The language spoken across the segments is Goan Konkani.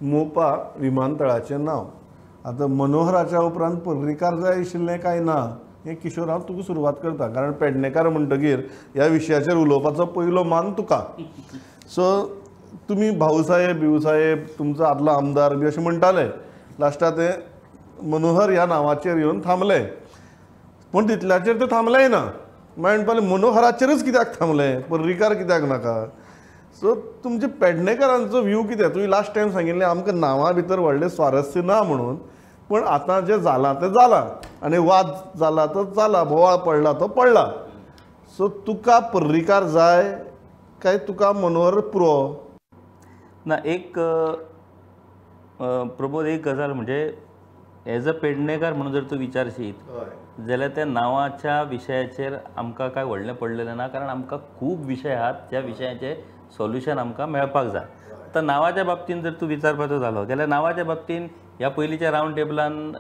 मोपा विमानतळाचें नांव आतां मनोहराच्या उपरांत पर्रीकार जाय आशिल्लें काय ना हें किशोर हांव तुका सुरवात करता, कारण पेडणेकार म्हणटगीर ह्या विशयाचेर उलोवपाचो पयलो मान तुका. सो तुमी भाऊसाहेब बिऊसाहेब तुमचो आदलो आमदार बी अशें म्हणटाले, लास्टा ते मनोहर ह्या नांवाचेर येवन थांबले, पूण तितल्याचेर ते थांबलेय ना. मागीर म्हणपाले मनोहराचेरच कित्याक थांबले, पर्रीकार कित्याक नाका. सो तुमचे पेडणेकारांचो व्यू कितें? तुवें लास्ट टायम सांगिल्लें आमकां नांवां भितर व्हडलें स्वारस्य ना म्हणून, पूण आतां जें जालां तें जालां आनी वाद जाला तो जाला, बोवाळ पडला तो पडला. सो तुका पर्रीकार जाय काय तुका मनोहर पुरो? ना, एक प्रबोध, एक गजाल म्हणजे एज अ पेडणेकार म्हणून जर तूं विचारशीत जाल्यार त्या नांवाच्या विशयाचेर आमकां कांय व्हडलें पडलेलें ना, कारण आमकां खूब विशय आहात ज्या विशयाचे सोल्युशन आमकां मेळपाक जाय. आतां नांवाच्या बाबतीन जर तूं विचारपाचो जालो जाल्यार नांवाच्या बाबतीन ह्या पयलींच्या रावंड टेबलान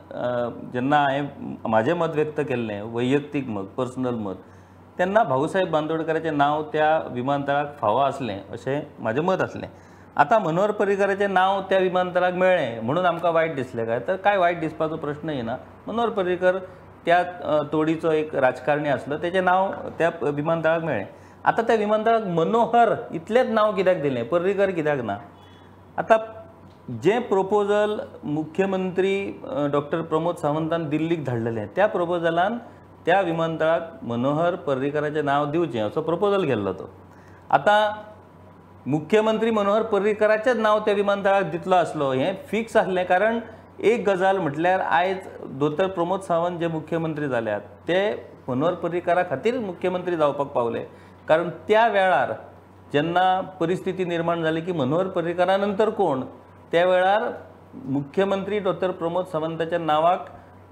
जेन्ना हांवें म्हाजें मत व्यक्त केल्लें, वैयक्तीक मत, पर्सनल मत, तेन्ना भाऊसाहेब बांदोडकराचें नांव त्या विमानतळाक फावो आसलें अशें म्हाजें मत आसलें. आतां मनोहर पर्रीकाराचें नांव त्या विमानतळाक मेळ्ळें म्हणून आमकां वायट दिसलें काय? तर कांय वायट दिसपाचो प्रश्न येना. मनोहर पर्रीकर त्या तोडीचो एक राजकारणी आसलो, तेचें नांव त्या विमानतळाक मेळ्ळें. आतां त्या विमानतळाक मनोहर इतलेंच नांव कित्याक दिलें, पर्रीकर कित्याक ना? आतां जें प्रोपोजल मुख्यमंत्री डॉक्टर प्रमोद सावंतान दिल्लीक धाडलेलें त्या प्रोपोजलान त्या विमानतळाक मनोहर पर्रीकराचें नांव दिवचें असो प्रोपोजल केल्लो तो. आतां मुख्यमंत्री मनोहर पर्रीकराचेंच नांव त्या विमानतळाक दितलो आसलो हें फिक्स आसलें, कारण एक गजाल म्हटल्यार आयज दोतोर प्रमोद सावंत जे मुख्यमंत्री जाल्यात ते मनोहर पर्रीकरा खातीर मुख्यमंत्री जावपाक पावले, कारण त्या वेळार जेन्ना परिस्थिती निर्माण जाली की मनोहर पर्रीकरा नंतर कोण, त्या वेळार मुख्यमंत्री डॉक्टर प्रमोद सावंताच्या नांवाक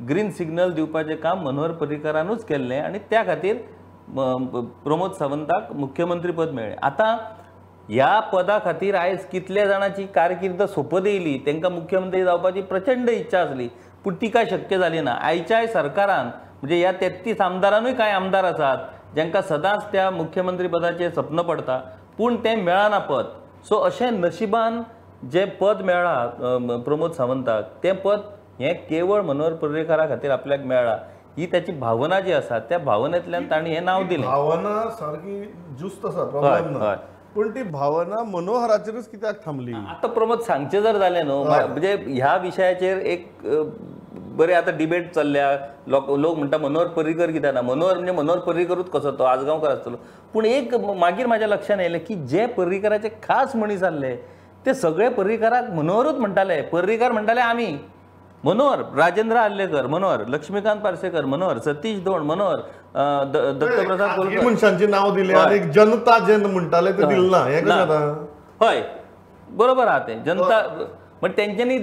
ग्रीन सिग्नल दिवपाचें काम मनोहर पर्रीकरानूच केल्लें आनी त्या खातीर प्रमोद सावंताक मुख्यमंत्रीपद मेळ्ळें. आतां ह्या पदा खातीर आयज कितल्या जाणांची कारकीर्द सोंपत येयली, तांकां मुख्यमंत्री जावपाची प्रचंड इच्छा आसली, पूण ती काय शक्य जाली ना. आयच्याय सरकारान म्हणजे ह्या 33 आमदारानूय कांय आमदार आसात जांकां सदांच त्या मुख्यमंत्री पदाचें सपन पडटा, पूण तें मेळना पद. सो अशें नशिबान जें पद मेळ्ळां प्रमोद सावंताक तें पद हें केवळ मनोहर पर्रीकरा खातीर आपल्याक मेळ्ळां ही त्याची भावना जी आसा त्या भावनेंतल्यान तांणी हें नांव दिलें. भावना सारकी जुस्त आसा, प्रॉब्लेम ना, पूण ती भावना मनोहराचेरच कित्याक थांबली? आतां प्रमोद सांगचें जर जालें न्हू म्हणजे ह्या विशयाचेर एक बरें आतां डिबेट चल्ल्या, लोक म्हणटा मनोहर पर्रीकर कित्याक ना, मनोहर म्हणजे मनोहर पर्रीकरूच कसो तो आजगांवकर आसतलो. पूण एक मागीर म्हाज्या लक्षांत येयलें की जे पर्रीकराचे खास मनीस आसले ते सगळे पर्रीकराक मनोहरूच म्हणटाले. पर्रीकर म्हणटाले आमी मनोहर, राजेंद्र आर्लेकर मनोहर, लक्ष्मीकांत पार्सेकर मनोहर, सतीश धोंड मनोहर, दत्तप्रसाद कोलकर, मनशांची नांव दिलें आनी जनता जे म्हणटाले ते दिलें ना. हें कशें जाता? हय बरोबर आहा तें जनता, पण तेंच्यांनी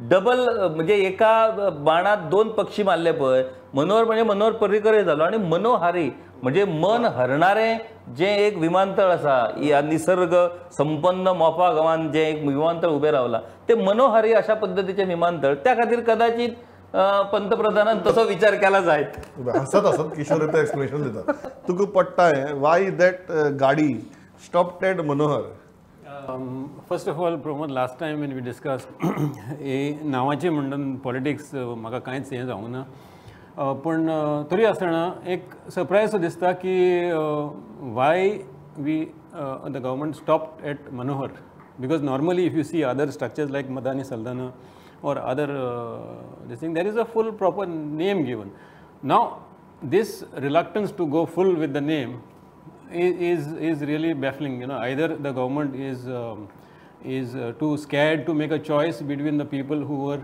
डबल म्हणजे एका बाणात दोन पक्षी मारले पळय. मनोहर म्हणजे मनोहर पर्रीकर जालो आनी मनोहारी म्हणजे मन हरणारें जें एक विमानतळ आसा, ह्या निसर्ग संपन्न मोपा गांवान जें एक विमानतळ उबें रावलां तें मनोहारी अशा पद्दतीचें विमानतळ, त्या खातीर कदाचित पंतप्रधानान तसो विचार केला जायत. हसत हसत किशोर एक्सप्लेनेशन दिता. तुका पडटा हें वाय that गाडी stop at Manohar? First of all Pramod, last time when we discuss हे नांवाचें म्हणून पॉलिटिक्स म्हाका कांयच हें जावंक ना, पूण तरी आसतना एक सरप्रायज सो दिसता की why we the government stop at Manohar, because normally if you see other structures like Madani Saldanha or other this thing, there is a full proper name given. Now this reluctance to go full with the name is really baffling. You know, either the government is too scared to make a choice between the people who were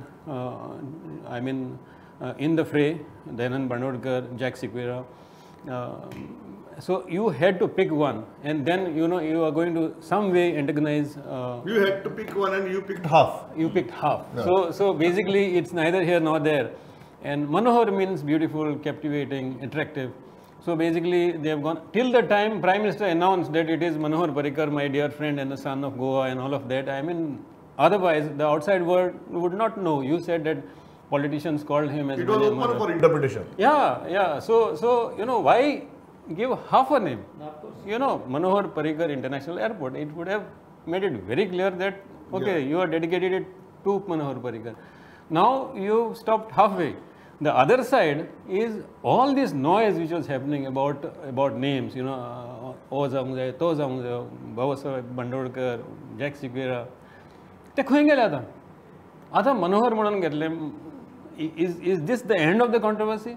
in the fray, Dayanand Bandodkar, Jack Sequeira. So you had to pick one, and then you know you are going to some way antagonize. You had to pick one, and you picked half. You picked half. Yeah. So basically, it's neither here nor there. And Manohar means beautiful, captivating, attractive. So basically, they have gone till the time Prime Minister announced that it is Manohar Parrikar, my dear friend and the son of Goa, and all of that. I mean, otherwise the outside world would not know. You said that politicians called him as it was open for interpretation. Yeah, yeah. So you know, why give half a name? You know, Manohar Parrikar International Airport. It would have made it very clear that Okay, you are dedicated to Manohar Parrikar. Now you stopped halfway. The other side is all this noise which was happening about names, you know, O जावंक जाय, तो जावंक जाय, बाबासाहेब बांदोडकर, जॅक सिक्वेरा, ते खंय गेले आतां? आतां मनोहर म्हणून घेतले. Is this the end of the controversy?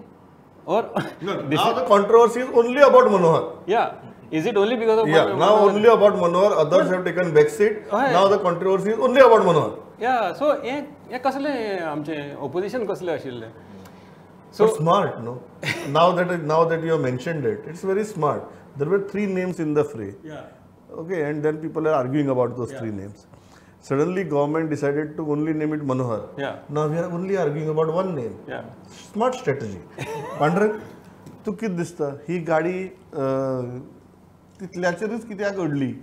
Or no, now the controversy is only about Manohar. Yeah. Is it only because of Manohar? Now only about Manohar, others have taken back seat. Now the controversy is only about Manohar. Yeah, so हे कसले आमचे opposition कसले आशिल्ले? So smart, no? Now that you have mentioned it, it's very smart. There were three names in the fray. Yeah. Okay, and then people are arguing about those three names. Suddenly government decided to only name it Manohar. Yeah. Now we are only arguing about one name. Yeah. Smart strategy. Pandurang, तू कितें दिसता ही गाडी तितल्याचेरूच कित्याक अडली?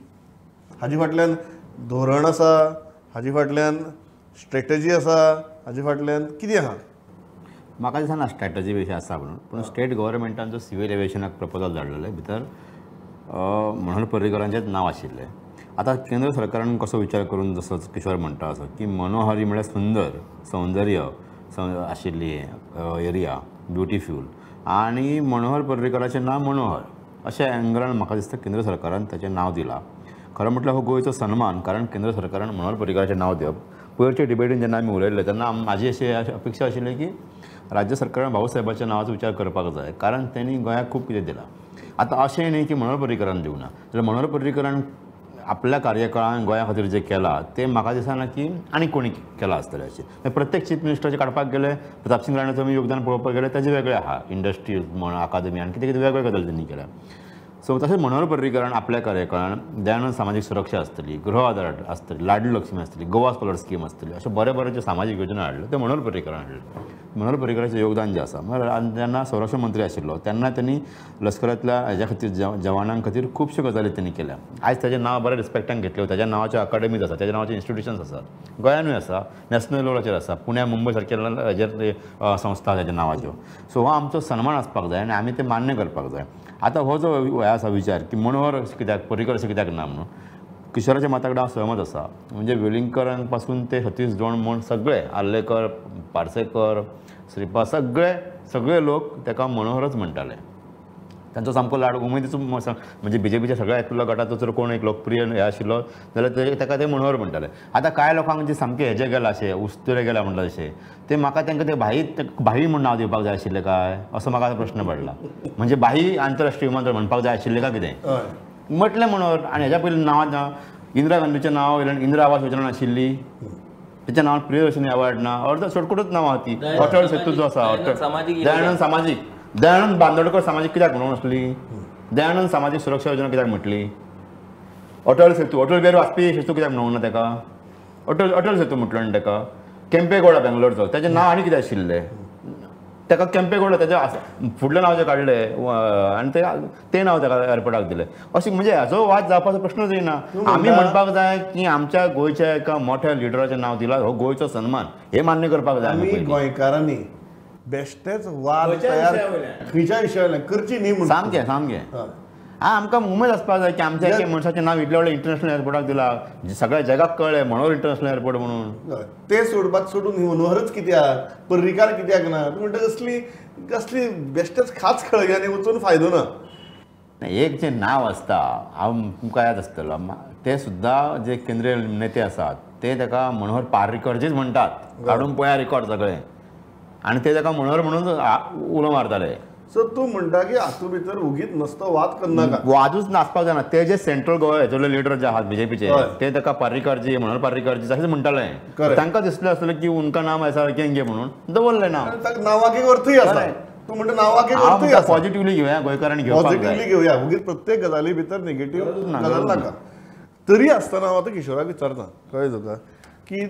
हाजे फाटल्यान धोरण आसा, हाजे फाटल्यान स्ट्रेटजी आसा, हाजे फाटल्यान कितें आहा? म्हाका दिसना स्ट्रॅटजी विशय आसा म्हणून, पूण स्टेट गव्हर्मेंटान जो सिवील एविएशनाक प्रपोजल धाडलेलें भितर मनोहर पर्रीकरांचेंच नांव आशिल्लें. आतां केंद्र सरकारान कसो विचार करून, जसो किशोर म्हणटा असो की मनोहरी म्हळ्यार सुंदर, सौंदर्य आशिल्ली एरिया, ब्युटिफूल, आनी मनोहर पर्रीकराचें नांव मनोहर अशें एंगलान म्हाका दिसता केंद्र सरकारान ताचें नांव दिलां. खरें म्हटल्यार हो गोंयचो सन्मान, कारण केंद्र सरकारान मनोहर पर्रीकराचें नांव दिवप. पयरचे डिबेटीन जेन्ना आमी उलयल्ले तेन्ना म्हाजी अशी अपेक्षा आशिल्ली की राज्य सरकारान भाऊसाहेबाच्या नांवाचो विचार करपाक जाय, कारण तेणी गोंयाक खूब कितें दिलां. आतां अशें न्ही की मनोहर पर्रीकरान दिवना, जाल्यार मनोहर पर्रीकरान आपल्या कार्यकाळान गोंया खातीर जें केलां तें म्हाका दिसना की आनी कोणी केलां आसतलें अशें. प्रत्येक चीफ मिनिस्टराचें काडपाक गेले, प्रतापसिंग राणेचो आमी योगदान पळोवपाक गेले ताजें वेगळें आहा, इंडस्ट्रीज म्हण, अकादमी आनी कितें कितें वेगळे गजाली तेणी केल्या. सो तशेंच मनोहर पर्रीकरान आपल्या कार्यकाळान दयानंद सामाजीक सुरक्षा आसतली, गृह आधार आसतली, लाडली लक्ष्मी आसतली, गोवा स्कॉलर स्कीम आसतली, अश्यो बरे बरे ज्यो सामाजीक योजना हाडल्यो त्यो मनोहर पर्रीकरान हाडल्यो. मनोहर पर्रीकराचें योगदान जें आसा, म्हळ्यार जेन्ना संरक्षण मंत्री आशिल्लो तेन्ना तेणी लश्करांतल्या हेज्या खातीर, जवानां खातीर खुबश्यो गजाली तेणी केल्या. आयज ताजें नांव बरें रिस्पेक्टान घेतल्यो, ताज्या नांवाच्यो अकाडमीज आसा, ताज्या नांवाचे इन्स्टिट्युशन्स आसात, गोंयानूय आसा, नॅशनल लेवलाचेर आसा, पुण्या मुंबय सारक्या हेजेर संस्था ताज्या नांवाच्यो. सो हो आमचो सन्मान आसपाक जाय आनी आमी तें मान्य करपाक जाय. आतां हो जो हे आसा विचार की मनोहर अशें कित्याक, पर्रीकर अशें कित्याक ना म्हणून, किशोराच्या मता कडेन हांव सहमत आसा. म्हणजे वेलिंगकरां पासून ते सतीश दोण म्हूण सगळे, आर्लेकर, पार्सेकर, श्रीपा, सगळे सगळे लोक ताका मनोहरच म्हणटाले. तांचो सामको लाड उमेदीचो, म्हणजे बीजेपीच्या सगळ्या एकलो गटाचो जर कोण एक लोकप्रिय हे आशिल्लो जाल्यार ताका ते मनोहर म्हणटाले. आतां कांय लोकांक जे सामकें हेजे गेला अशें उस्तुरे गेला म्हणटा तशें ते म्हाका तांकां ते भाई भाई म्हूण नांव दिवपाक जाय आशिल्लें काय असो म्हाका प्रश्न पडला. म्हणजे भाई आंतरराष्ट्रीय विमानतळ म्हणपाक जाय आशिल्लें काय कितें म्हटलें मनोहर. आनी हेज्या पयलीं नांवां इंदिरा गांधीचें नांव वयल्यान इंदिरा आवास योजना नाशिल्ली, तेच्या नांवान प्रियदर्शनी अवॉर्ड ना, अर्द शॉर्टकटूच नांव आहा ती. अटल सेतू जो आसा, अटल दयानंद सामाजीक, दयानंद बांदोडकर सामाजीक कित्याक म्हणून आसली, दयानंद सामाजीक सुरक्षा योजना कित्याक म्हटली, अटल सेतू, अटल बिहारी वाजपेयी सेतू कित्याक म्हणूंक ना ताका, अटल अटल सेतू म्हटलो न्ही ताका. केम्पेगौडा बेंगलोरचो, ताचें नांव आनी कितें आशिल्लें, ताका केम्पेगौडा ताजें फुडलें नांव जें काडलें आनी तें नांव ताका एअरपोर्टाक दिलें. अशें म्हणजे हाचो वाद जावपाचो प्रश्नूच येना. आमी म्हणपाक जाय की आमच्या गोंयच्या एका मोठ्या लिडराचें नांव दिलां, हो गोंयचो सन्मान, हें मान्य करपाक जाय. आमी गोंयकारांनी बेश्टेच वाद तयार खंयच्या विशया वयल्यान करची न्ही म्हणून. सामकें सामकें आमकां उमेद आसपाक जाय की आमच्या एका मनशाचें नांव इतलें व्हडलें इंटरनॅशनल एअरपोर्टाक दिलां, सगळ्या जगाक कळ्ळें मनोहर इंटरनॅशनल एअरपोर्ट म्हणून. तें सोडपाक सोडून मनोहरच कित्याक, पर्रीकार कित्याक ना, तूं म्हणटा कसली कसली बेश्टेच खाच खळग्यांनी वचून फायदो ना. एक जें नांव आसता, हांव तुमकां याद आसतलो, ते सुद्दां जे केंद्रीय नेते आसात ते ताका मनोहर पर्रीकरचेच म्हणटात, काडून पळया रिकॉर्ड सगळें, आनी ते ताका मनोहर म्हणून उलो मारताले. सो तूं म्हणटा की हातूंत भितर उगीत नसतो वाद करनाका, वादूच नासपाक जायना. ते जे सेंट्रल गोवा हेचो लिडर जे आहात बीजेपीचे ते ताका पर्रीकरजी, मनोहर पर्रीकरजी अशेंच म्हणटाले. तांकां दिसलें आसतलें की उनका नाम ऐसा रखेंगे म्हणून दवरलें नांव. नांवाक एक अर्थूय आसा, तूं म्हणटा नांवाक एक अर्थूय आसा. पॉझिटिवली घेवया, गोंयकारांनी घेवपाक जाय, पॉझिटिवली घेवया, उगीत प्रत्येक गजाली भितर निगेटीव गजाल नाका. तरी आसतना हांव आतां किशोराक विचारता, कळ्ळें तुका की